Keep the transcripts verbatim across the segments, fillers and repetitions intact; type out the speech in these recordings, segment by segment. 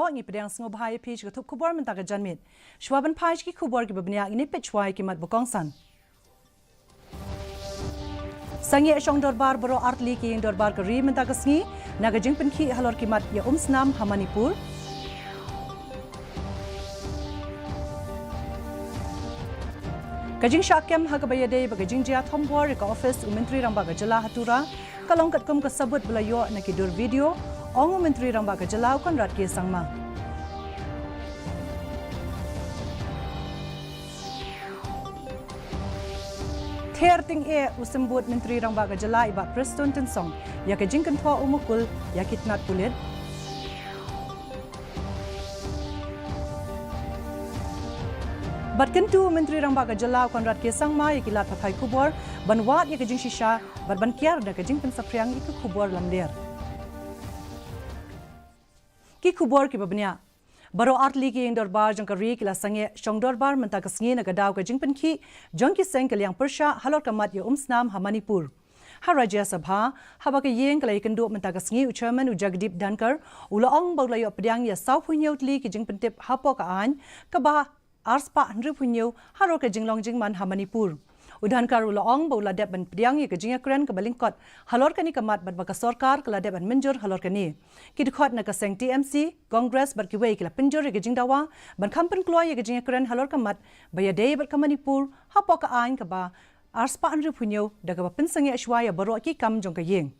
Ngi pdiang sngewbha ïa phi sha ka thup khubor mynta ka janmiet. Shuwa ban phai sha ki khubor kiba bniah, ngin ïa peit shuwa ïa ki mat ba kongsan. Sangeh shong dorbar baroh artylli ki ïing dorbar ka ri mynta ka sngi na ka jingpynkhih halor ki mat ïa umsnam ha Manipur. Ka jingshah kem ha kaba ïadei bad ka jingjia thombor ïa ka ophis u Myntri Rangbah ka Jylla ha Tura ka long katkum ka sabut ba la ïoh na ki dur video, ong u Myntri Rangbah ka Jylla u Conrad K Sangma. Ther tyngeh u Symbud Myntri Rangbah ka Jylla i Bah Prestone Tynsong ïa ka jingkynthoh u Mukul ïa ki tnat pulit. Bad kyntu u Myntri Rangbah ka Jylla u Conrad K Sangma ïa ki lad pathai khubor ban wad ïa ka jingshisha bad ban kiar da ka jingpynsaphriang ïa ki khubor lamler. Ki khubor kiba bniah. Baroh artylli ki ïing dorbar jong ka ri ki la sangeh shong dorbar mynta ka sngi na ka daw ka jingpynkhih jong ki seng ka liang pyrshah halor ka mat ïa umsnam ha Manipur. Ha Rajya Sabha, haba ka ïing ka la ïakynduh mynta ka sngi, u Chairman u Jagdeep Dhankhar u la ong ba u la ïoh pdiang ïa sawphew hynñiew tylli ki jingpyntip hapoh ka aiñ kaba arspah hynriewphew hynñiew halor ka jinglong jingman ha Manipur. U Dhankhar u la ong ba u la dep ban pdiang ïa ka jingïakren kaba lyngkot halor kane ka mat bad ba ka sorkar ka la dep ban mynjur halor kane. Ki dkhot na ka seng T M C, Congress bad kiwei ki la pynjur ïa ka jingdawa ban kham pynkloi ïa ka jingïakren halor ka mat ba ïadei bad ka Manipur hapoh ka aiñ kaba arspah hynriewphew hynñiew da kaba pynsangeh shuwa ïa baroh ki kam jong ka ïing.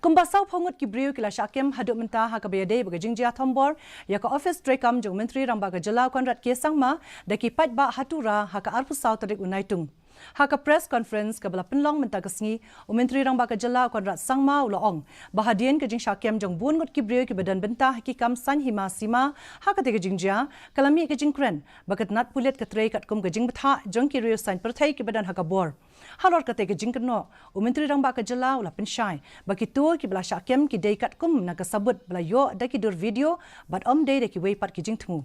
Kumba sawphew ngut ki briew ki la shah kem haduh mynta ha kaba ïadei bad ka jingjia thombor ïa ka ophis treikam jong u Myntri Rangbah ka Jylla u Conrad K Sangma da ki paidbah ha Tura ha ka arphew saw tarik u Naitung. Ha ka press conference kaba la pynlong mynta ka sngi, u Myntri Rangbah ka Jylla u Conrad Sangma u la ong ba hadien ka jingshah kem jong bun ngut ki briew kiba don bynta ha ki kam saiñ hima sima ha katei ka jingjia, ka la mih ka jingkren ba ka tnat pulit ka trei katkum ka jingbthah jong ki riewsaiñ pyrthei kiba don ha ka bor. Halor katei ka jingkynnoh, u Myntri Rangbah ka Jylla u la pynshai ba kito kiba la shah kem ki dei katkum na ka sabut ba la ïoh da ki dur video bad ym dei da kiwei pat ki jingthmu.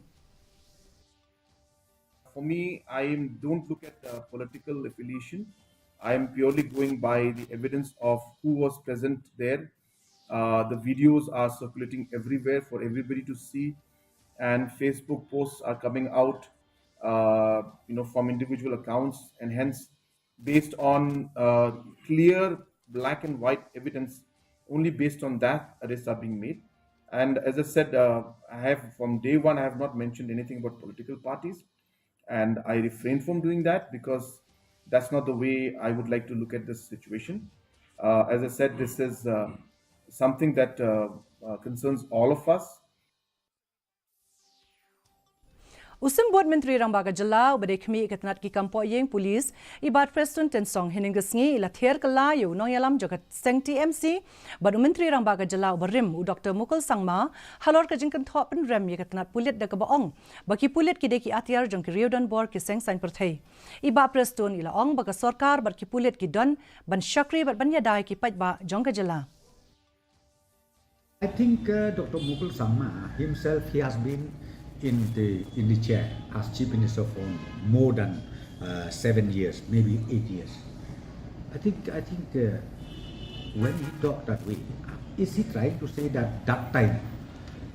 For me, I am, don't look at the political affiliation. I am purely going by the evidence of who was present there. Uh, the videos are circulating everywhere for everybody to see, and Facebook posts are coming out, uh, you know, from individual accounts, and hence, based on uh, clear black and white evidence, only based on that arrests are being made. And as I said, uh, I have, from day one, I have not mentioned anything about political parties, and I refrain from doing that because that's not the way I would like to look at this situation. Uh, as I said, this is uh, something that uh, uh, concerns all of us. U Symbud Myntri Rangbah ka Jylla uba dei khmih ka tnat ki kam pohïing, police, i Bah Prestone Tynsong, hynnin ka sngi i la ther kylla ïa u nongïalam jong ka seng T M C bad u Myntri Rangbah ka Jylla uba rim, u Doktor Mukul Sangma, halor ka jingkynthoh pynrem ïa ka tnat pulit da kaba ong ba ki pulit ki dei ki atiar jong ki riew donbor, ki seng saiñ pyrthei. I Bah Prestone i la ong ba ka sorkar bad ki pulit ki don ban shakri bad ban ïada ïa ki paidbah jong ka jylla. I think uh, Doctor Mukul Sangma himself, he has been in the in the chair as Chief Minister for more than uh, seven years, maybe eight years. I think I think uh, when he talked that way, is he trying to say that that time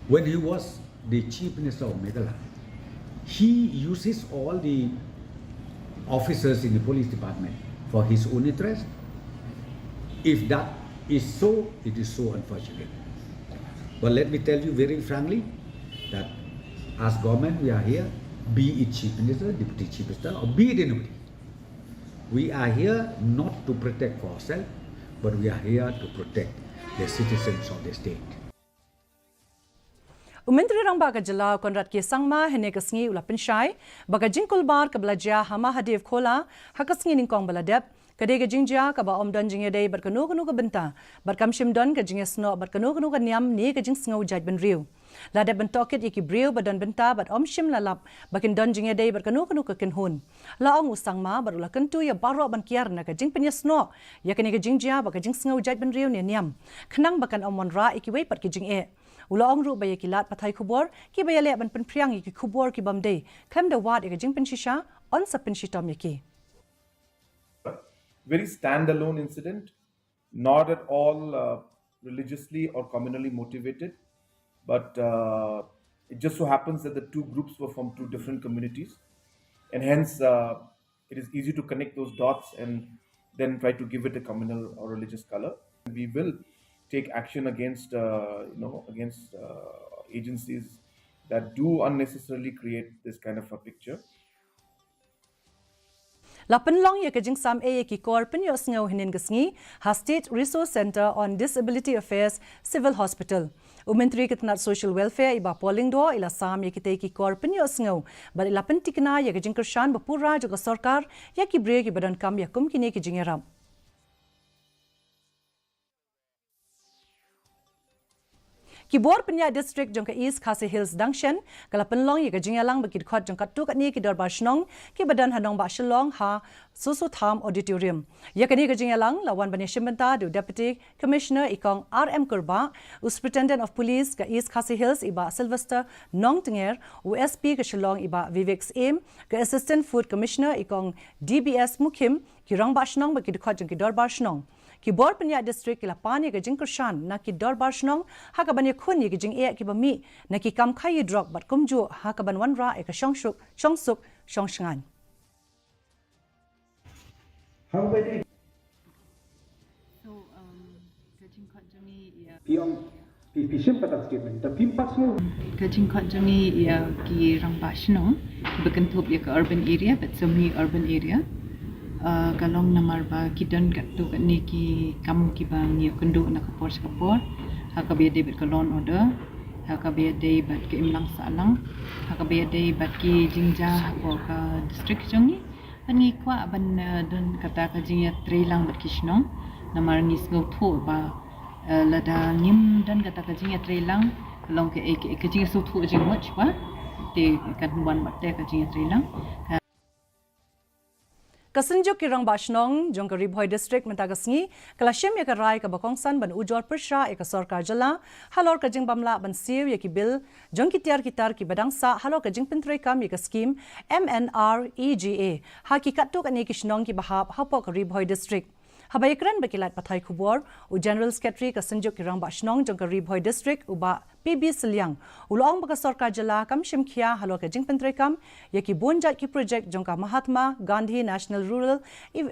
when he was the Chief Minister of Meghalaya, he uses all the officers in the police department for his own interest? If that is so, it is so unfortunate. But let me tell you very frankly that as government, we are here, be it Chief Minister, Deputy Chief Minister, or be it anybody. We are here not to protect for ourselves, but we are here to protect the citizens of the state. U Myntri Rangbah ka Jylla u Conrad K Sangma hynne ka sngi u la pynshai ba ka jingkulmar kaba la jia ha Mahadev Khola ha ka sngi nyngkong ba la dep ka dei ka jingjia kaba ym don jingïadei bad kano kano ka bynta bad kam shym don ka jingïasnoh bad kano kano ka niam ne ka jingsngew jaitbynriew. La dep ban tohkit ïa ki briew ba don bynta bad ym shym la lap ba kin don jingïadei bad kano kano ka kynhun. La ong u Sangma bad u la kyntu ïa baroh ban kiar na ka jingpynïasnoh ïa kane ka jingjia bad ka jingsngew jaitbynriew ne niam, khnang ba kan ym wanrah ïa kiwei pat ki jingeh. U la ong ruh ba ïa ki lad pathai khubor kiba ïaleh ban pynphriang ïa ki khubor ki bym dei khlem da wad ïa ka jingpynshisha, yn sa pynshitom ïa ki. Very standalone incident, not at all uh, religiously or communally motivated. But uh, it just so happens that the two groups were from two different communities, and hence uh, it is easy to connect those dots and then try to give it a communal or religious color. We will take action against, uh, you know, against uh, agencies that do unnecessarily create this kind of a picture. La pynlong ïa ka jingsam eh ïa ki kor pynïohsngew hynnin ka sngi ha State Resource Centre on Disability Affairs, Civil Hospital. U Myntri ka tnat Social Welfare i Bah Paul Lyngdoh i la sam ïa kitei ki kor pynïohsngew bad i la pyntikna ïa ka jingkyrshan ba pura jong ka sorkar ïa ki briew kiba donkam ïa kum kine ki jingïarap. Ki bor pynïaid district jong ka East Khasi Hills dang shen ka la pynlong ïa ka jingïalang bad ki dkhot jong katto katne ki dorbar shnong kiba don ha nongbah Shillong ha Soso Tham Auditorium. Ïa kane ka jingïalang la wan ban ïashim bynta da u Deputy Commissioner i Kong R M Kurbah, u Superintendent of Police ka East Khasi Hills i Bah Sylvester Nongtnger, u S P ka Shillong i Bah Vivek Syiem, ka Assistant Food Commissioner i Kong D B S Mukhim, ki rangbah shnong bad ki dkhot jong ki dorbar shnong. Ki bor pynïaid district ki la pan ïa ka jingkyrshan na ki dorbar shnong ha kaban ïakhun ïa ki jingeh kiba mih na ki kam khaïi drok bad kumjuh ha kaban wanrah ïa ka shongsuk, shongsuk shongshngaiñ. How many? So, um, ka jingkhot jong ngi ïa Phi ong, phi, phi shim kata ka statement, da phim pat sngew. Ka jingkhot jong ngi ïa ki rangbah shnong kiba kynthup ïa ka urban area bad semi urban area. Uh, ka long namar ba ki don katto katne ki kam kiba ngi ïoh kynduh na ka por sha ka por. Ha kaba ïadei bad ka law and order, ha kaba ïadei bad ka imlang sahlang, ha kaba ïadei bad ki jingjia hapoh ka district jong ngi. Bad ngi kwah ban, eh, don kata ka jingïatreilang bad ki shnong. Namar ngi sngewthuh ba, eh, lada ngim don kata ka jingïatreilang, ka long ka, eh, ka, ka jingïasngewthuh jingmut ba te kan wan bad te ka jingïatreilang. Ka Ka Synjuk ki Rangbah Shnong jong ka Ri Bhoi District mynta ka sngi ka la shim ïa ka rai kaba kongsan ban ujor pyrshah ïa ka Sorkar Jylla halor ka jingbym lah ban siew ïa ki bill jong ki tiar ki tar kiba dang sah halor ka jingpyntreikam ïa ka skim M N R E G A ha ki katto katne ki shnong kiba hap hapoh ka Ri Bhoi District. Haba ïakren bad ki lad pathai khubor, u General Secretary ka Synjuk ki Rangbah Shnong jong ka Ri Bhoi District, u Bah P B Sylliang, u la ong ba ka Sorkar Jylla kam shim khia halor ka jingpyntreikam ïa ki bun jait ki projek jong ka Mahatma Gandhi National Rural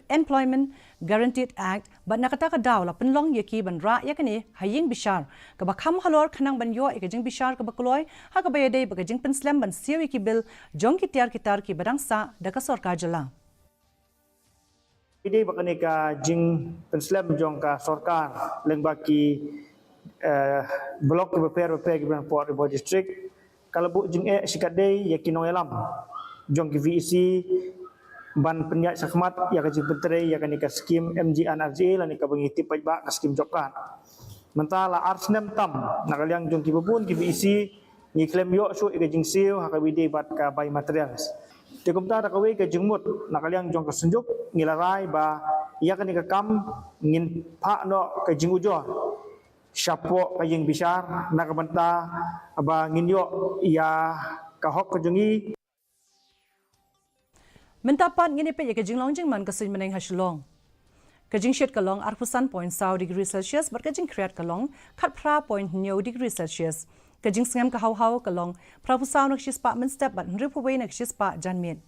Employment Guarantee Act, bad na kata ka daw la pynlong ïa ki ban rah ïa kane ha ïing bishar kaba kham halor khnang ban ïoh ïa ka jingbishar kaba kloi ha kaba ïadei bad ka jingpynslem ban siew ïa ki bill jong ki tiar ki tar kiba dang sah da ka Sorkar Jylla. Ïadei bad kane ka jingpynslem jong ka sorkar lyngba ki, eh, block kiba pher ba pher kiba don hapoh Ri Bhoi District, ka la buh jingeh shikatdei ïa ki nongïalam jong ki V E C ban pynïaid shakhmat ïa ka jingpyntrei ïa kane ka skim M G N R G A lane kaba ngi tip paidbah ka skim job card. Mynta la ar snem tam na ka liang jong kiba bun ki V E C ngi khlem ïoh shuh ïa ka jingsiew ha kaba ïadei bad ka buy materials. Te kumta da kawei ka jingmut na ka liang jong ka Synjuk ngi la rai ba ïa kane ka kam ngin phah noh ka jingujor shapoh ka ïing bishar na ka bynta ba ngin ïoh ïa ka hok ka jong ngi. Mynta pat ngin ïa peit ïa ka jinglong jingman ka suiñ bneng ha Shillong. Ka jingshit ka long arphew san point saw degree Celsius bad ka jingkhriat ka long khatphra point hynñiew degree Celsius. Ka jingsngem ka haw haw ka long phraphew saw na ka shispah mynstep bad hynriewphew wei na ka shispah janmiet.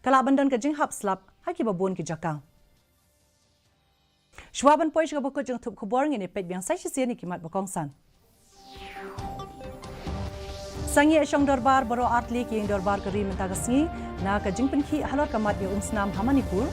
Ka lah ban don ka jinghap slap ha kiba bun ki jaka. Shuwa ban poi sha kaba kut jong ka thup khubor ngin ïa peit biang sa shisien ïa ki mat ba kongsan. Sangeh shong dorbar baroh artylli ki ïing dorbar ka ri mynta ka sngi na ka jingpynkhih halor ka mat ïa umsnam ha Manipur.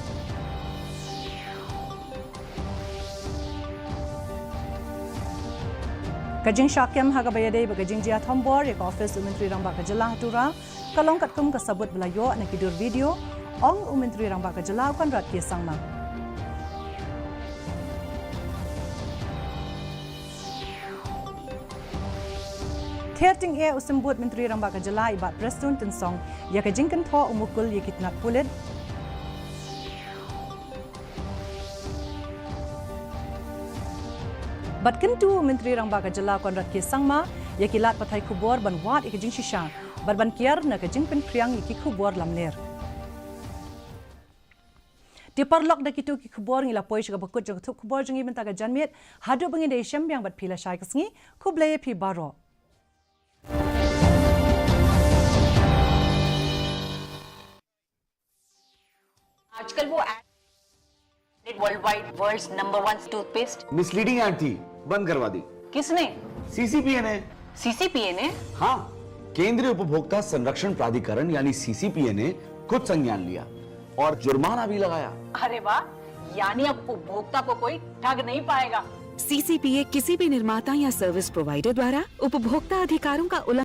Ka jingshah kem ha kaba ïadei bad ka jingjia thombor ïa ka ophis u Myntri Rangbah ka jylla ha Tura ka long katkum ka sabut ba la ïoh na ki dur video, ong u Myntri Rangbah ka jylla u Conrad K Sangma. Ther tyngeh u Symbud Myntri Rangbah ka jylla i Bah Prestone Tynsong ïa ka jingkynthoh u mukul ïa ki tnat pulit. Bad kyntu u Myntri Rangbah ka jylla Conrad K Sangma ïa ki lad pathai khubor ban wad ïa ka jingshisha bad ban kiar na ka jingpynphriang ïa ki khubor lamler. Te paralok, da kito ki khubor ngi la poi sha kaba kut jong ka thup khubor jong ngi mynta ka janmiet. Haduh ba ngin da ïashem biang bad phi lashai ka sngi, khublei ïa phi baroh. वो ad, Worldwide, world's number one toothpaste। Misleading ad थी, बंद करवा दी। किसने? सीसीपीए ने। सीसीपीए ने? हाँ, केंद्रीय उपभोक्ता संरक्षण प्राधिकरण यानी सीसीपीए ने खुद संज्ञान लिया और जुर्माना भी लगाया। अरे वाह, यानी अब उपभोक्ता को कोई ठग नहीं पाएगा। सीसीपीए किसी भी निर्माता या सर्विस प्रोवाइडर द्वारा उपभोक्ता अधिकारों का उल्लंघन